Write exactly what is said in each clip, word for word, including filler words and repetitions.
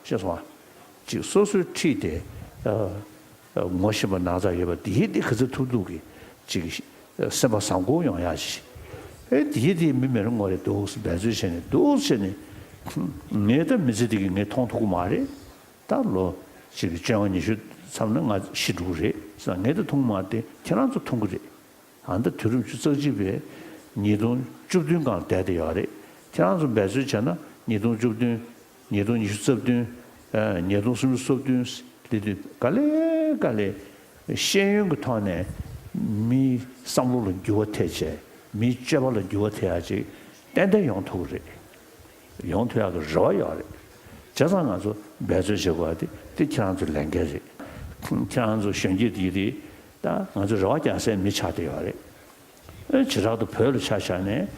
ཤེས་སོང་ཨ། ཅིག་སོ་སོའི་འཁྲིས་དེ་ཨ་ཨ་ངོ་ཤེས་པ་ནང་ཚ་ཡོད་པ་དེ་ཡིས་དེ་ག་ཚོད་ཐུབ་ཐུབ་ཀྱི་ཅིག་སེམས་པ་བཟང་པོ་ཡོང་ཡག་ཅིག་ཨེ་དེ་ཡིས་དེ་མི་མེད་རུང་ངོ་རེ་འདུག་སེ་འབད་རྩོལ་བྱས་ནས་འདུག་སེ་བྱས་ནས། ངས་ད་མི་ཚེ་འདི་གི་ངས་མཐོང་ཐུབ་ཀྱི་མ་རེད། ད་ལོ་ཅིག་གི་བཅོ་ལྔ་ཉི་ཤུ་མཚམས་ན་ང་ཤི་འགྲོ་གི་རེད་ཟེར། ངས་ད་མཐོང་མ་དེ་ཁྱེད་རང་ཚོ་མཐོང་གི་རེད། ཨ་ནི་ད་དུས་རབས་ཉི་ཤུ་རྩ་གཅིག་པའི་ཉིས་སྟོང་བཅུ་བདུན་སྒང་ལ་བསྡད་དེ་ཡོད་རེད། ཁྱེད་རང་ཚོ་འབད་རྩོལ་བྱས་ན་ཉིས་སྟོང་བཅུ་བདུན། ཉིས་སྟོང་ཉི་ཤུ་རྩ་བདུན། ཨ་ཉིས་སྟོང་སུམ་ཅུ་སོ་བདུན་ལ་དུས་ག་ལེ་ག་ལེ་ཤེས་ཡོན་གྱི་ཐོག་ནས་མིའི་བསམ་བློ་ལ་འགྱུར་བ་ཐེབས་བྱས། མིའི་སྤྱོད་པ་ལ་འགྱུར་བ་ཐེབས་ཡག་ཅིག་ཏན་ཏན་ཡོང་ཐུབ་ཀྱི་རེད། ཡོང་ཐུབ་ཡག་གི་རེ་བ་ཡོད་རེད། བྱས་ཙང་ང་ཚོ་འབད་རྩོལ་བྱེད་དགོས་པ་དེ་དེ་ཁྱེད་རང་ཚོའི་ལས་འགན་རེད། ཁྱེད་རང་ཚོ་གཞོན་སྐྱེས་དེ་རེད། ད་ང་ཚོ་རེ་བ་རྒྱག་སའི་མི་ཆགས་བསྡད་ཡོད་རེད། ཨེ་བྱེ་བྲག་ཏུ་བོད་ལ་ཆ་བཞག་ནས་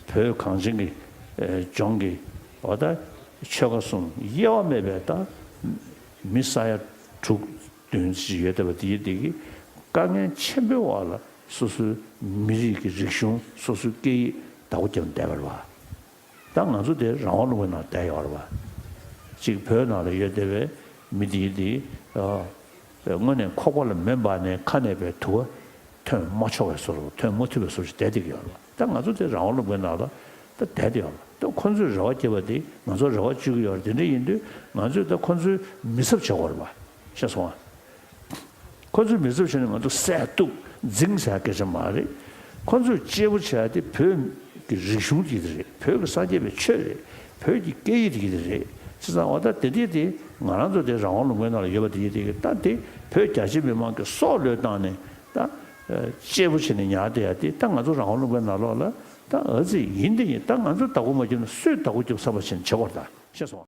བོད་གངས་ཅན་གྱི་ཨེ་ལྗོངས་ཀྱི་འོ་ད་ཆོལ་ཁ་གསུམ་དབྱེ་བ་མེད་པའི་ད་མི་ས་ཡ་དྲུག་བདུན་ཅིག་ཡོད་བསྡད་པ་དེ་དེ་གི་དཀའ་ངལ་ཆེན་པོའི་འོག་ལ་སོ་སོའི་མི་རིགས་ཀྱི་རིག་གཞུང་། སོ་སོའི་སྐད་ཡིག་བདག་པོ་རྒྱབ་བསྡད་པ་རེད་བ། ད་ང་ཚོ་དེ་རང་དབང་ལུང་པའི་ནང་བསྡད་ཡོད་རེད་བ། གཅིག་བོད་ནང་ལ་ཡོད་བསྡད་པའི་མི་དེ་དེ་ཨ་དངོས་གནས་ཁོག་པ་ལ་མེ་འབར་ནས་ཁ་ནས་པའི་དུ་བ་ཐོན་མ་ཆོག་པའི་བཟོ་འདྲ། ཐོན་མ་ཐུབ་པའི་བཟོ་འདྲ་ཞིག་བསྡད་བསྡད་ཀྱི་ཡོད་རེད་བ། ད་ང་ཚོ་དེ་རང་དབང་ལུང་པའི་ནང་ལ་ད་བསྡད་བསྡད་ཡོད་རེད་བ། ད་ཁོ་ཚོས་རེ་བ་བརྒྱབ་པ་དེ་ང་ཚོ་རེ་བ་བཅོལ་གྱི་ཡོད་རེད། དེ་འདྲ་ཡིན་དུས་ང་ཚོས་ད་ཁོ་ཚོའི་མི་ཚབ་བྱེད་དགོས་རེད་བ། ཤེས་སོང་ཨ། ཁོ་ཚོའི་མི་ཚབ་བྱས་ནས་ང་ཚོ་བསད་གཏུབ་འཛིང་ཟེར་ཡ་སྐད་ཆ་མ་རེད། ཁོ་ཚོས་གཅེས་པོ་བྱས་ཏེ་བོད་ཀྱི་རིག་གཞུང་དེ་རེད། བོད་ཀྱི་སངས་རྒྱས་པའི་ཆོས་རེད། བོད་ཀྱི་སྐད་ཡིག་དེ་རེད། བྱས་ཙང་འོ་ད་དེ་འདྲས་དེ་ང་རང་ཚོ་དེ་རང་དབང་ལུང་པའི་ནང་ལ་ཡོད་པ་དེ་དེ་ད་དེ་བོད་རྒྱ་ཆེ་མི་མང་གི་སྲོག་བློས་བཏང་ནས་ད་གཅེས་པོ་བྱས་ནས་ཉར་བསྡད་ཡ་དེ་ད་ང་ཚོ་རང་དབང་ལུང་པའི་ནང་ལོགས་ལ་ད་ཨ་ཙི་ཡིན་དེ་ཡིན། ད་ང་ཚོས་བདག་པོ་མ་བརྒྱབ་ན་སུས་བདག་པོ་རྒྱབ་བསམ་པ་བྱས་ནས་བྱེད་དགོས་རེད། ད་ཤེས་སོང་།